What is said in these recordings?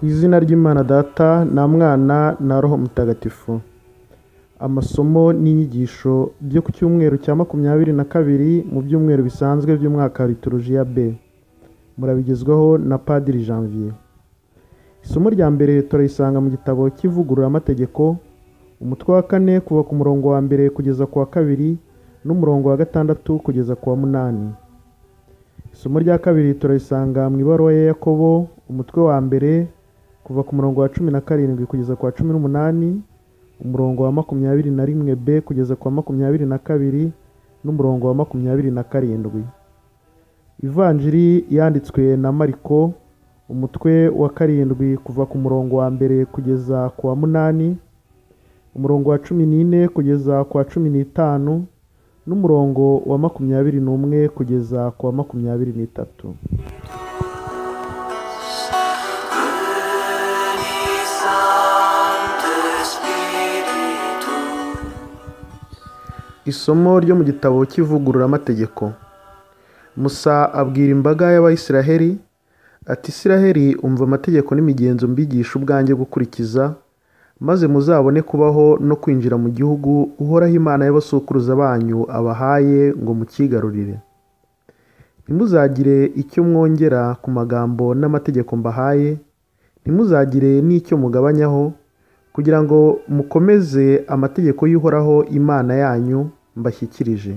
Ku izina ry'Imana Data na Mwana na Roho Mutagatifu. Amasomo n'inyigisho byo ku cyumweru cya 22 mu byumweru bisanzwe by'umwaka wa Liturujia B. Murabigezwaho na Padiri Janvier. Isomo rya mbere turarisanga mu gitabo cy'Ivugururamategeko, umutwe wa 4 kuva ku murongo wa 1 kugeza ku wa 2 n'umurongo wa 6 kugeza ku wa 8. Isomo rya kabiri turarisanga mu ibaruwa ya Yakobo, umutwe wa 1 kuva ku murongo wa 17 kugeza ku wa 18, umurongo wa 21b kugeza ku wa 22 n'umurongo wa 27. Ivanjiri yanditswe na Mariko, umutwe wa 7 kuva ku murongo wa 1 kugeza ku wa 8, umurongo wa 14 kugeza ku wa 15 n'umurongo wa 21 kugeza ku wa 23. Isomo ryo mu gitabo cy'Ivugururamategeko. Musa abwira imbaga y'Abayisraheli ati: Isiraheli, umva amategeko n'imigenzo mbigisha ubwanjye gukurikiza, maze muzabone kubaho no kwinjira mu gihugu Uhoraho Imana y'abasokuruza banyu abahaye ngo mukigarurire. Ntimuzagire icyo mwongera ku magambo n'amategeko mbahaye, ntimuzagire n'icyo mugabanyaho, kugira ngo mukomeze amategeko y'Uhoraho Imana yanyu mbashyikirije.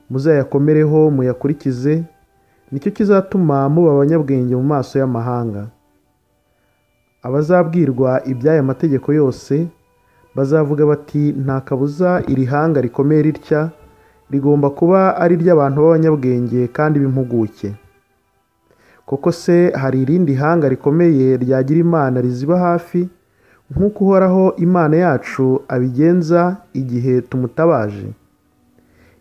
Muzayakomereho muyakurikize, nicyo kizatuma muba abanyabwenge mu maso y'amahanga. Abazabwirwa iby'aya mategeko yose bazavuga bati: nta kabuza iri hanga rikomeye ritya rigomba kuba ari iry'abantu b'abanyabwenge kandi b'impuguke. Koko se hari irindi hanga rikomeye ryagira Imana riziba hafi, nk'uko Uhoraho Imana yacu abigenza igihe tumutabaje?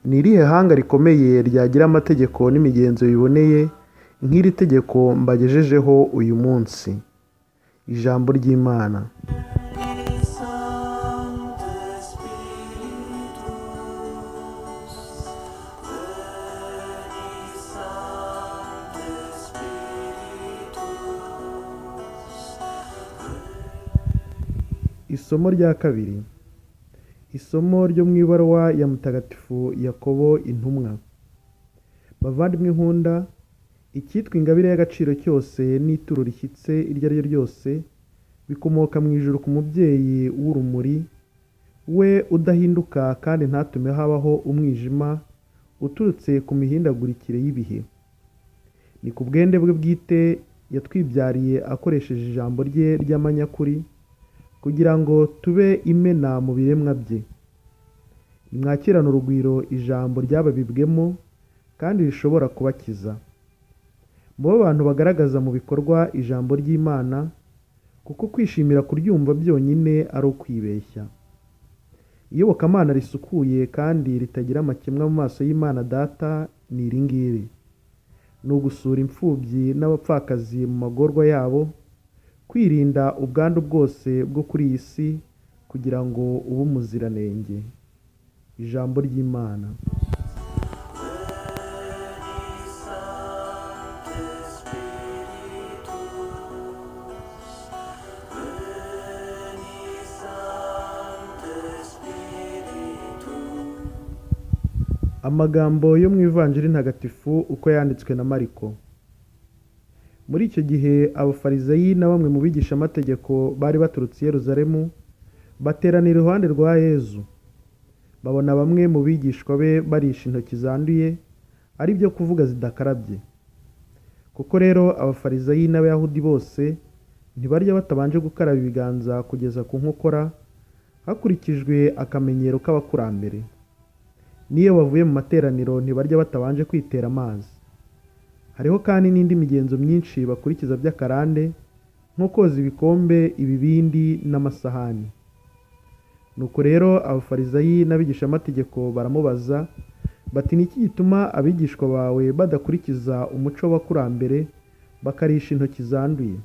Ni irihe hanga rikomeye ryagira amategeko n'imigenzo biboneye nk'iri tegeko mbagejejeho uyu munsi? Ijambo ry'Imana. Isomo rya kabiri. Isomo ryo mu ibaruwa ya Mutagatifu Yakobo intumwa. Bavandimwe nkunda, icyitwa ingabire y'agaciro cyose n'ituro rishyitse iryo ari ryo ryose bikomoka mu ijuru ku mubyeyi w'urumuri, we udahinduka kandi ntatume habaho umwijima uturutse ku mihindagurikire y'ibihe. Ni ku bwende bwe bwite yatwibyariye akoresheje ijambo rye ry'amanyakuri, kugira ngo tube imena mu biremwa bye. Nimwakirane urugwiro ijambo ryababibwemo kandi rishobora kubakiza. Mube abantu bagaragaza mu bikorwa ijambo ry'Imana, kuko kwishimira kuryumva byonyine ari ukwibeshya. Iyobokamana risukuye kandi ritagira amakemwa mu maso y'Imana Data ni iri ngiri: ni ugusura imfubyi n'abapfakazi mu magorwa yabo, kwirinda ubwandu bwose bwo kuri iyi si, kugira ngo ube umuziranenge. Ijambo ry'Imana. Amagambo yo mu Ivanjiri Ntagatifu uko yanditswe na Mariko. Muri icyo gihe Abafarisayi na bamwe mu bigishamategeko bari baturutse i Yerusalemu bateranira iruhande rwa Yezu. Babona bamwe mu bigishwa be barisha intoki zanduye, ari byo kuvuga zidakarabye. Koko rero Abafarisayi n'Abayahudi bose ntibarya batabanje gukaraba ibiganza kugeza ku nkokora, hakurikijwe akamenyero k'abakurambere. N'iyo bavuye mu materaniro ntibarya batabanje kwitera amazi. Hariho kandi n'indi migenzo myinshi bakurikiza by'akarande, nko koza ibikombe, ibibindi n'amasahani. Nuko rero Abafarisayi n'abigishamategeko baramubaza bati: ni iki gituma abigishwa bawe badakurikiza umuco w'abakurambere bakarisha intoki zanduye?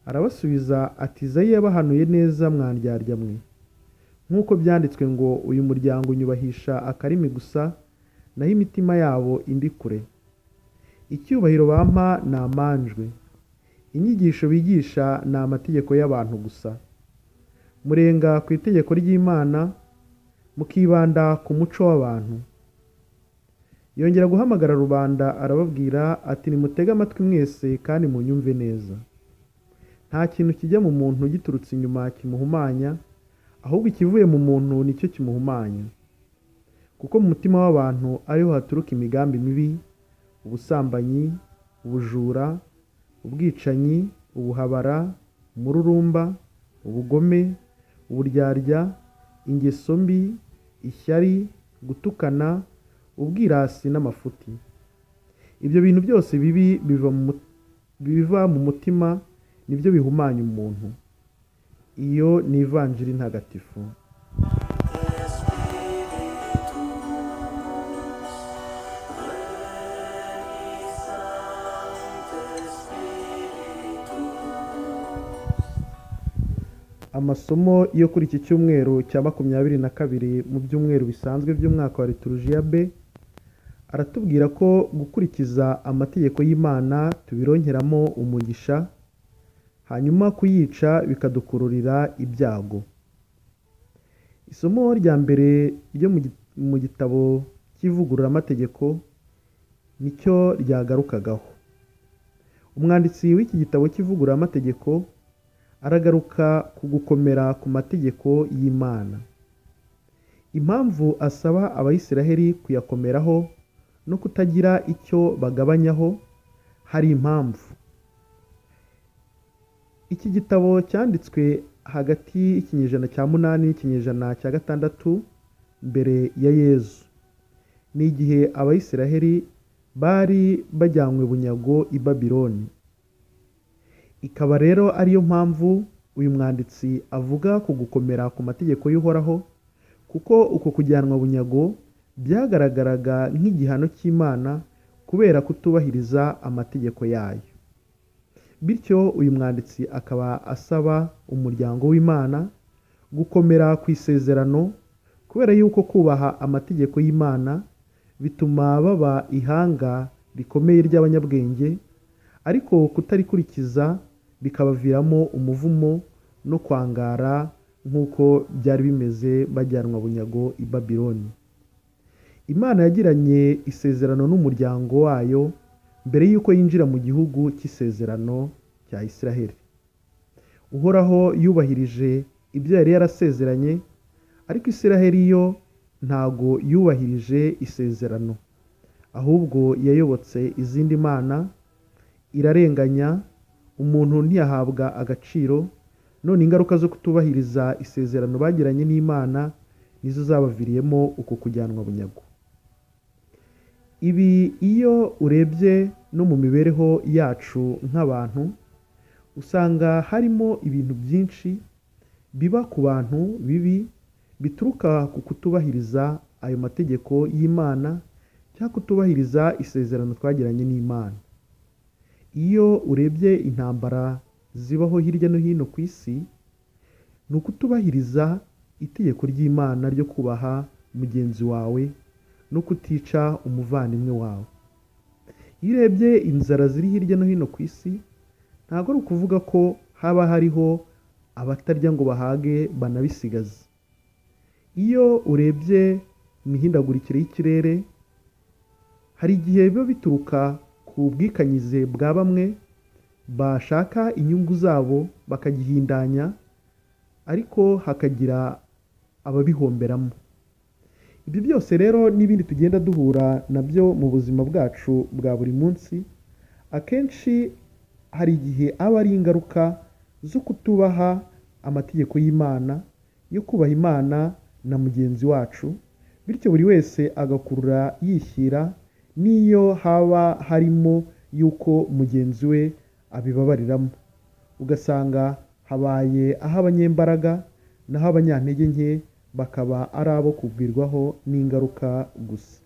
Arabasubiza ati: Izayi yabahanuye neza mwandyarya mwe, nk'uko byanditswe ngo: uyu muryango unyubahisha akarimi gusa, naho imitima yabo indi kure. Icyubahiro bampa ni amanjwe, Inyigisho bigisha ni amategeko y'abantu gusa. Murenga ku itegeko ry'Imana, mukibanda ku muco w'abantu. Yongera guhamagara rubanda arababwira ati: Nimutege amatwi mwese kandi munyumve neza. Nta kintu kijya mu muntu giturutse inyuma kimuhumanya, ahubwo ikivuye mu muntu nicyo kimuhumanya. Kuko mu mutima w'abantu ariho haturuka imigambi mibi, ubusambanyi, ubujura, ubwicanyi, ubuhabara, umururumba, ubugome, uburyarya, ingeso mbi, ishyari, gutukana, ubwirasi n'amafuti. Ibyo bintu byose bibi biva mu mutima, nibyo bihumanya umuntu. Iyo ni Ivanjiri ntagatifu. Amasomo yo kuri iki cyumweru cya 22 mu byumweru bisanzwe by'umwaka wa Liturujia B aratubwira ko gukurikiza amategeko y'Imana tubironkeramo umugisha, hanyuma kuyica bikadukururira ibyago. Isomo rya mbere ryo mu gitabo cy'ivugururamategeko nicyo ryagarukagaho. Umwanditsi w'iki gitabo cy'ivugururamategeko aragaruka ku gukomera ku mategeko y'Imana. Impamvu asaba Abayisiraheli kuyakomeraho no kutagira icyo bagabanyaho, hari impamvu. Iki gitabo cyanditswe hagati y'ikinyejana cya 8 n'ikinyejana cya 6 mbere ya Yezu. Ni igihe Abayisiraheli bari bajyanywe bunyago i Babiloni. Ikaba rero ariyo mpamvu uyu mwanditsi avuga ku gukomera ku mategeko y'Uhoraho, kuko uko kujyanwa bunyago byagaragaraga nk'igihano cy'Imana kubera kutubahiriza amategeko yayo. Bityo uyu mwanditsi akaba asaba umuryango w'Imana gukomera ku isezerano, kubera yuko kubaha amategeko y'Imana bituma baba ihanga rikomeye ry'abanyabwenge, ariko kutarikurikiza bikabaviramo umuvumo no kwangara nk'uko byari bimeze bajyanwa bunyago i Babiloni. Imana yagiranye isezerano n'umuryango wayo mbere y'uko yinjira mu gihugu cy'isezerano cya Isiraheli. Uhoraho yubahirije ibyo yari yarasezeranye, ariko Isiraheli yo ntago yubahirije isezerano, ahubwo yayobotse izindi mana, irarenganya, umuntu ntiyahabwa agaciro. None ingaruka zo kutubahiriza isezerano bagiranye n'Imana nizo zabaviriyemo uko kujyanwa bunyago. Ibi iyo urebye no mu mibereho yacu nk'abantu, usanga harimo ibintu byinshi biba ku bantu bibi bituruka ku kutubahiriza ayo mategeko y'Imana cyangwa kutubahiriza isezerano twagiranye n'Imana. Iyo urebye intambara zibaho hirya no hino ku isi, ni ukutubahiriza itegeko ry'Imana ryo kubaha mugenzi wawe no kutica umuvandimwe wawe. Iyo urebye inzara ziri hirya no hino ku isi, ntabwo ari ukuvuga ko haba hariho abatarya ngo bahage banabisigaze. Iyo urebye imihindagurikire y'ikirere, hari igihe biba bituruka ku bwikanyize bwa bamwe bashaka inyungu zabo bakagihindanya, ariko hakagira ababihomberamo. Ibyo byose rero n'ibindi tugenda duhura nabyo mu buzima bwacu bwa buri munsi, akenshi hari igihe aba ari ingaruka zo kutubaha amategeko y'Imana, yo kubaha Imana na mugenzi wacu, bityo buri wese agakurura yishyira, n'iyo haba harimo yuko mugenzi we abibabariramo. Ugasanga habaye aho abanyembaraga naho abanyantege nke bakaba ari abo kugwirwaho n'ingaruka gusa.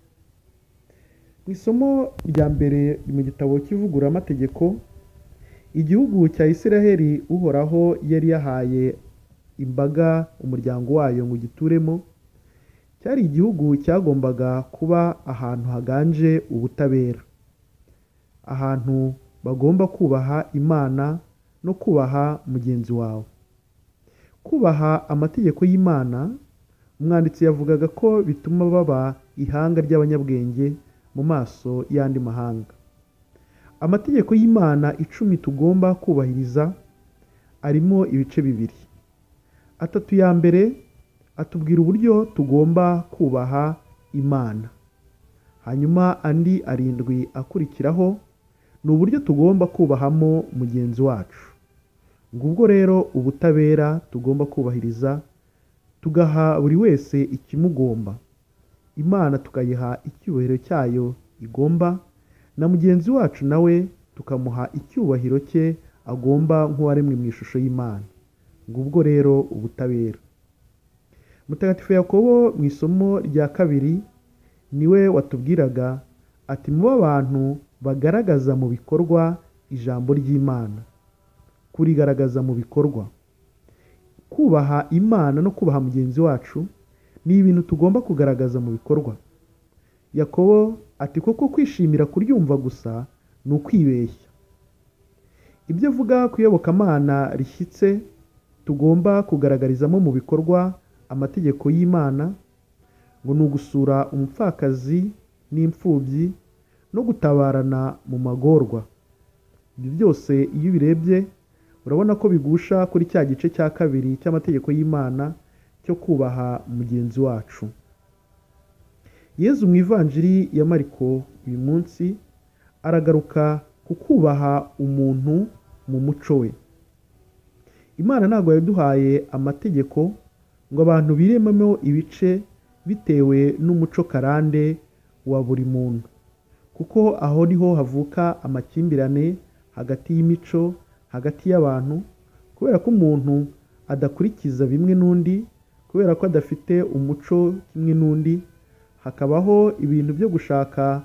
Mu isomo rya mbere mu gitabo cy'ivugururamategeko, igihugu cya Isiraheli Uhoraho yari yahaye imbaga umuryango wayo ngo gituremo, cyari igihugu cyagombaga kuba ahantu haganje ubutabera, ahantu bagomba kubaha Imana no kubaha mugenzi wawe. Kubaha amategeko y'Imana, umwanditsi yavugaga ko bituma baba ihanga ry'abanyabwenge mu maso y'andi mahanga. Amategeko y'Imana 10 tugomba kubahiriza arimo ibice 2. 3 ya mbere atubwira uburyo tugomba kubaha Imana, hanyuma andi 7 akurikiraho ni uburyo tugomba kubahamo mugenzi wacu. Ngubwo rero ubutabera tugomba kubahiriza, tugaha buri wese ikimugomba, Imana tukayiha icyubahiro cyayo igomba, na mugenzi wacu nawe tukamuha icyubahiro cye agomba nk'uwaremwe mu ishusho y'Imana. Ngubwo rero ubutabera. Mutagatifu Yakobo mu isomo rya 2 niwe watubwiraga ati mube abantu bagaragaza mu bikorwa ijambo ry'Imana. Kurigaragaza mu bikorwa. Kubaha Imana no kubaha mugenzi wacu ni ibintu tugomba kugaragaza mu bikorwa. Yakobo ati koko kwishimira kuryumva gusa ni ukwibeshya. Ibyo avuga ku iyobokamana rishyitse tugomba kugaragarizamo mu bikorwa amategeko y'Imana, ngo ni ugusura umupfakazi n'imfubyi no gutabarana mu magorwa. Ibyo byose iyo ubirebye urabona ko bigusha kuri cya gice cya 2 cy'amategeko y'Imana cyo kubaha mugenzi wacu. Yezu mu Ivanjiri ya Mariko uyu munsi aragaruka ku kubaha umuntu mu muco we. Imana ntabwo yaduhaye amategeko ngo abantu birememo ibice bitewe n'umuco karande wa buri muntu, kuko aho niho havuka amakimbirane hagati y'imico, hagati y'abantu, kubera ko umuntu adakurikiza bimwe n'undi, kubera ko adafite umuco kimwe n'undi, hakabaho ibintu byo gushaka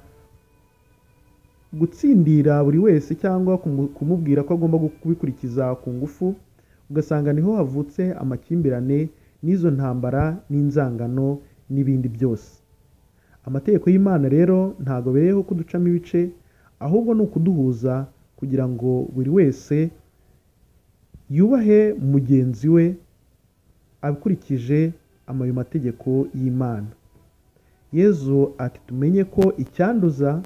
gutsindira buri wese cyangwa kumubwira ko agomba kubikurikiza ku ngufu, ugasanga niho havutse amakimbirane n'izo ntambara n'inzangano n'ibindi byose. Amategeko y'Imana rero ntago abereyeho kuducamo ibice, ahubwo ni ukuduhuza kugira ngo buri wese yubahe mugenzi we akurikije ayo mategeko y'Imana. Yezu ati tumenye ko icyanduza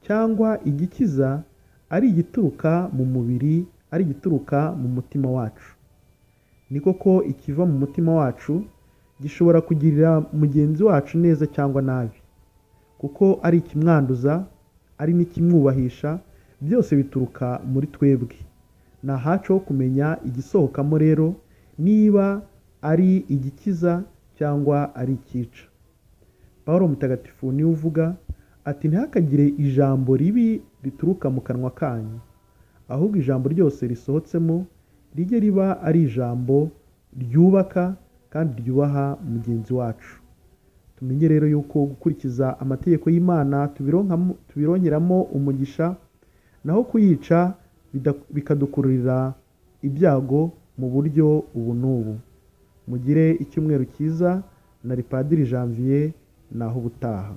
cyangwa igikiza ari igituruka mu mubiri, ari igituruka mu mutima wacu. Ni koko ikiva mu mutima wacu gishobora kugirira mugenzi wacu neza cyangwa nabi, kuko ari ikimwanduza, ari n'ikimwubahisha, byose bituruka muri twebwe. Ni ahacu ho kumenya igisohokamo rero, niba ari igikiza cyangwa ari ikica. Pawulo Mutagatifu niwe uvuga ati ntihakagire ijambo ribi rituruka mu kanwa kanyu, ahubwo ijambo ryose risohotsemo rijye riba ari ijambo ryubaka kandi ryubaha mugenzi wacu. Tumenye rero yuko gukurikiza amategeko y'Imana tubironkeramo umugisha, naho kuyica bikadukururira ibyago mu buryo ubu n'ubu. Mugire icyumweru cyiza. Na Padiri Janvier, naho ubutaha.